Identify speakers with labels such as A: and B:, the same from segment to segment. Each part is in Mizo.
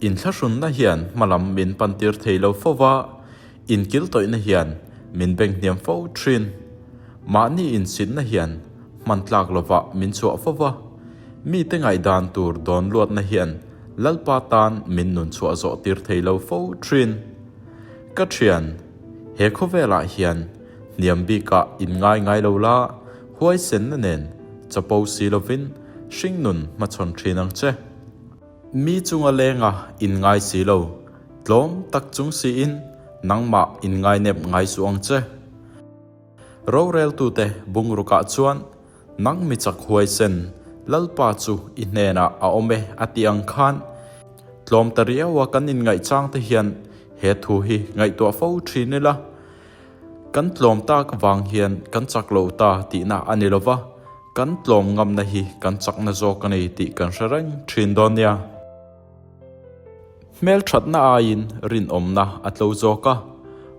A: Inthlahrunna hian hmalam min pantir thei lo fo va, inkiltawihna hian min beng hniam fo thin. Mahni insitna hian hman tlak lovah min chhuah fo va, mite ngaihdan tur dawn luatna hian Lalpa tan min nun chhuah zawh tir thei lo fo thin. Ka thian, he khawvelah hian hniam bikah inngai ngai lo la, huaisenna nen chapo si lovin hringnun hmachhawn thin ang che. Mi chunga lenga inngai si lo, tlawm tak chung siin nangmah inngai nep ngai suh ang che. Roreltute bungrukah chuan nang mi chak huaisen Lalpa chu i hnenah a awm e a tih ang khan tlawm ta riaua kan inngaihchang te hian he thu hi ngaihtuah fo thin ila. Kan tlawm tak vang hian kan chak lo ta tihna a ni lova, kan tlawm ngamna hi kan chakna zawk a ni tih kan hre reng thin dawn nia. Hmelthatna aiin rinawmna a tlo zawk a,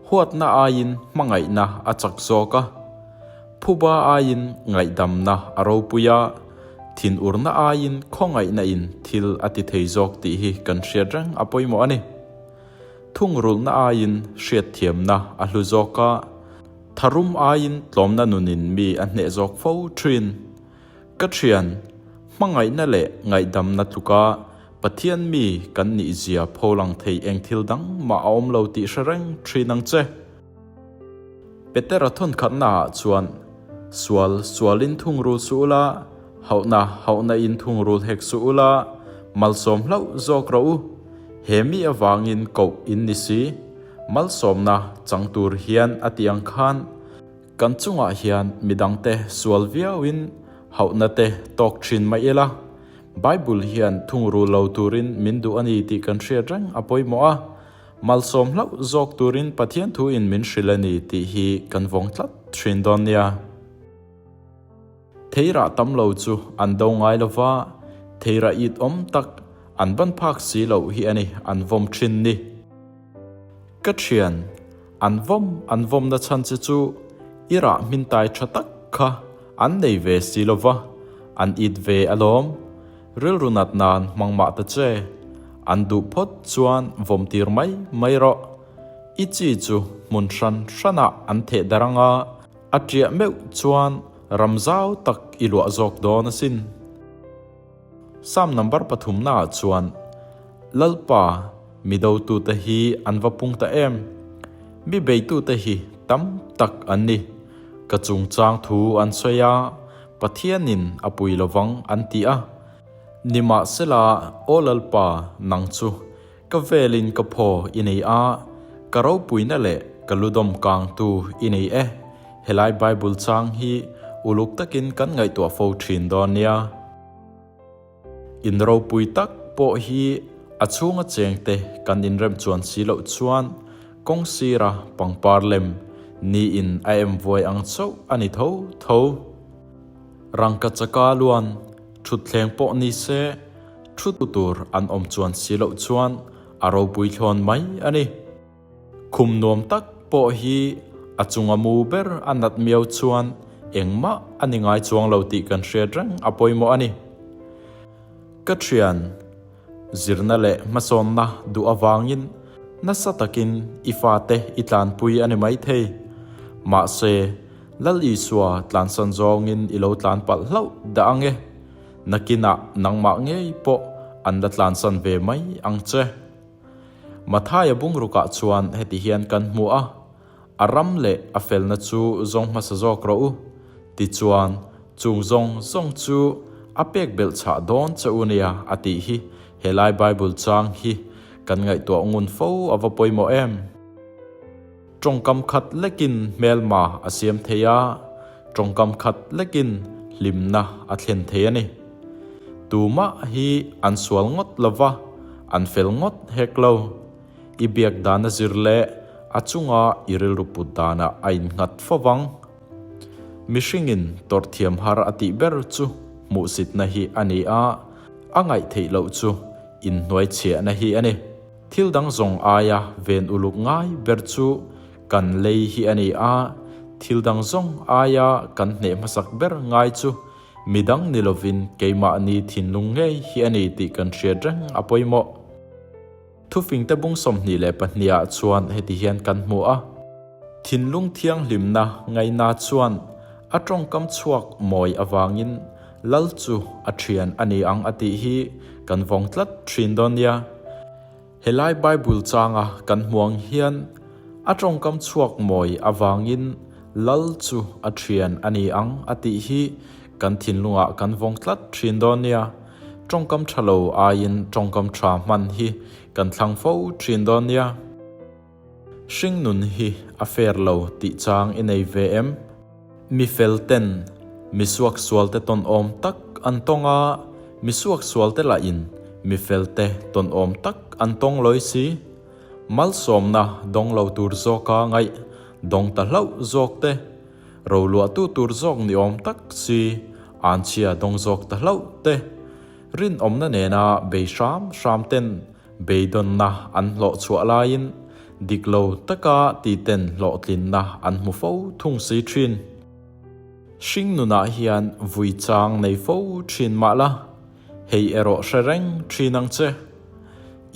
A: huatna aiin hmangaihna a chak zawk a, phuba aiin ngaihdamna a ropui a, thinurna aiin khawngaihna in thil a ti thei zawk tih hi kan hriat reng a pawimawh a ni. Thungrulhna aiin hriatthiamna a hlu zawk a, tharum aiin tlawmna nunin mi a hneh zawk fo thin. Ka thian, hmangaihna leh ngaihdamna tluka Pathian mi kan nih zia pholang thei eng thil dang mah a awm lo tih hre reng thin ang che. Petera thawnkhatna ah chuan, Sual sualin thungrul suh ula, hauhna hauhna in thungrul hek suh ula, malsawm hlauh zawk rawh u. He mi avangin koh in ni si, malsawmna chang tur hian a ti ang khan, Kan chungah hian midangte sual viauin hauhna te tawk thin mai ila, Bible hian thungrul lo turin min duh a ni tih kan hriat reng a pawimawh a, malsawm hlauh zawk turin Pathian thuin min hrilh a ni tih hi kan vawng tlat thin dawn nia. Theirah tam lo chu an do ngai lo va, theirah it awm tak an ban phak si loh hi a ni an vawm thin ni. Ka thian, an vawm an vawmna chhan che chu i rah hmin tai tha tak kha an nei ve si lo va, an it ve alawm. Rilru nat nan hmang mah ta che, an duh phawt chuan vawm tir mai mai rawh. I chi chu hmun hran hranah an theh darh anga, a ṭiah meuh chuan ram zau tak i luah zawk dawn asin. Psalm number pathumnaah chuan, Lalpa, mi dotute hi an va pung ta em? Mi beitute hi tam tak an ni. Ka chungchang thu an sawi a, Pathianin a pui lovang an ti a. Nimahsela, Aw Lalpa, nang chu ka velin ka phaw i nei a, ka ropuina leh ka ludawm kangtu i nei e. Helai Bible chang hi uluk takin kan ngaihtuah fo thin dawn nia. In ropui tak pawh hi a chhunga chengte kan inrem chuan si loh chuan kawng sira pangpar lem niin a em vuai ang chauh a ni tho tho. Rangka chaka luan thutthleng pawh ni se thu tur an awm chuan si loh chuan a ropui thlawn mai a ni. Khum nuam tak pawh hi a chunga mu ber a nat miau chuan engmah a ni ngai chuang lo tih kan hriat reng a pawimawh a ni. Ka thian, zirna leh hmasawnna duh avangin nasa takin i fate i tlanpui a ni maithei. Mahse, Lal Isua tlansan zawngin i lo tlan palh hlauh dah ang e. Nakinah nangmah ngei pawh an la tlansan ve mai ang che. Mathaia bungrukah chuan heti hian kan hmu a, A ram leh a felna chu zawng hmasa zawk rawh u, tichuan chung zawng zawng chu a pek belh chhah dawn che u nia a tih hi helai Bible chang hi kan ngaihtuah ngun fo a va pawimawh em? Tawngkam khat lekin hmelma a siam thei a, tawngkam khat lekin hlimna a thlen thei a ni. Tumah hi an sual ngawt lo va, an fel ngawt hek lo. I biak dana zir leh a chunga i rilru put danah a innghat fo vang. Mihringin tawrh thiam har a tih ber chu hmuhsitna hi a ni a, a ngaih theih loh chu inhnuaichhiahna hi a ni. Thil dang zawng aia ven uluk ngai ber chu kan lei hi a ni a, thil dang zawng aia kan hneh hmasak ber ngai chu midang ni lovin keimahni thinlung ngei hi a ni tih kan hriat reng a pawimawh. Thufingte bung 22 ah chuan heti hian kan hmu a, Thinlung thianghlimna ngaihna chuan a tawngkam chhuak mawi avangin Lal chu a thian a ni ang a tih hi kan vawng tlat thin dawn nia. Helai Bible changa kan hmuang hian a tawngkam chhuak mawi avangin Lal chu a thian a ni ang a tih hi kan thinlungah kan vawng tlat thin dawn nia. Tawngkam tha lo aiin tawngkam tha hman hi kan thlang fo thin dawn nia. Hringnun hi a fair lo tih chang i nei ve em? Mi fel ten mi suaksual te tawn awm tak an tawng a, mi suaksual te lahin mi fel te tawn awm tak an tawng lawi si. Malsawmna dawng lo tur zawka ngaih dawng ta hlauh zawk te, roluahtu tur zawk ni awm tak si anchhia dawng zawk ta hlauh te, rinawmna nena bei hram hram ten Beidawnna an hlawh chhuah laiin dik lo taka titen hlawhtlinna an hmu fo thung si thin. Hringnunah hian vui chang nei fo thin mah la, hei erawh hre reng thin ang che.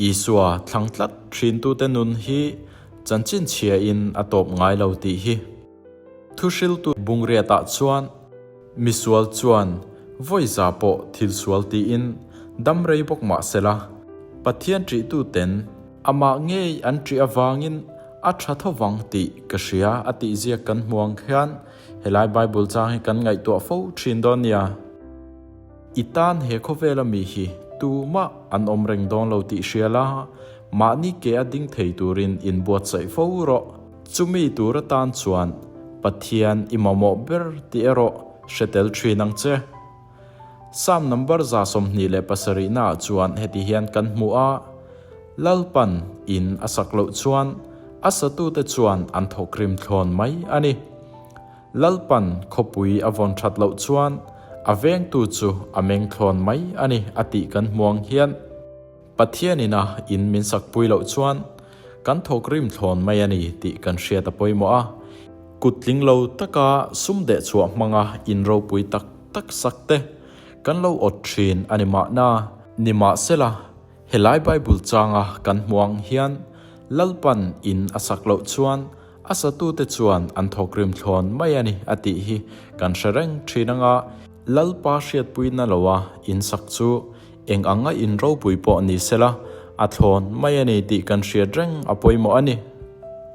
A: Isua thlang tlat thintute nun hi chanchin chhiain a tawp ngai lo tih hi. Thuhriltu bungriatah chuan misual chuan vawi za pawh thil sual tiin dam rei bawk mah sela, Pathian ṭihtuten amah ngei an ṭih avangin a ṭha tho vang tih ka hria a tih ziak kan hmu ang khian helai Bible chang hi kan ngaihtuah fo ṭhin dawn nia. I tan he khawvela mi hi tumah an awm reng dawn lo tih hria la, mahni ke a ding thei turin inbuatsaih fo rawh. Chumi tur atan chuan Pathian i mamawh ber tih erawh hre tel thin ang che. Psalm number 27 naah chuan heti hian kan hmu a, Lalpan in a sak loh chuan a satute chuan an thawkrim thlawn mai a ni. Lalpan khawpui a vawn that loh chuan a vengtu chu a meng thlawn mai a ni a tih kan hmu ang hian. Pathianin a in min sakpui loh chuan kan thawk rim thlawn mai a ni tih kan hriat a pawimawh a. Kut tling lo taka sum deh chhuah hmanga in ropui tak tak sak te kan lo awt thin a ni mahna. Nimahsela, helai Bible changa kan hmu ang hian Lalpan in a sak loh chuan a satute chuan an thawk rim thlawn mai a ni a tih hi kan hre reng thin anga Lalpa hriatpuina loa in sak chu Eng anga in ropui pawh ni sela, a thlawn mai a ni tih kan hriat reng a pawimawh a ni.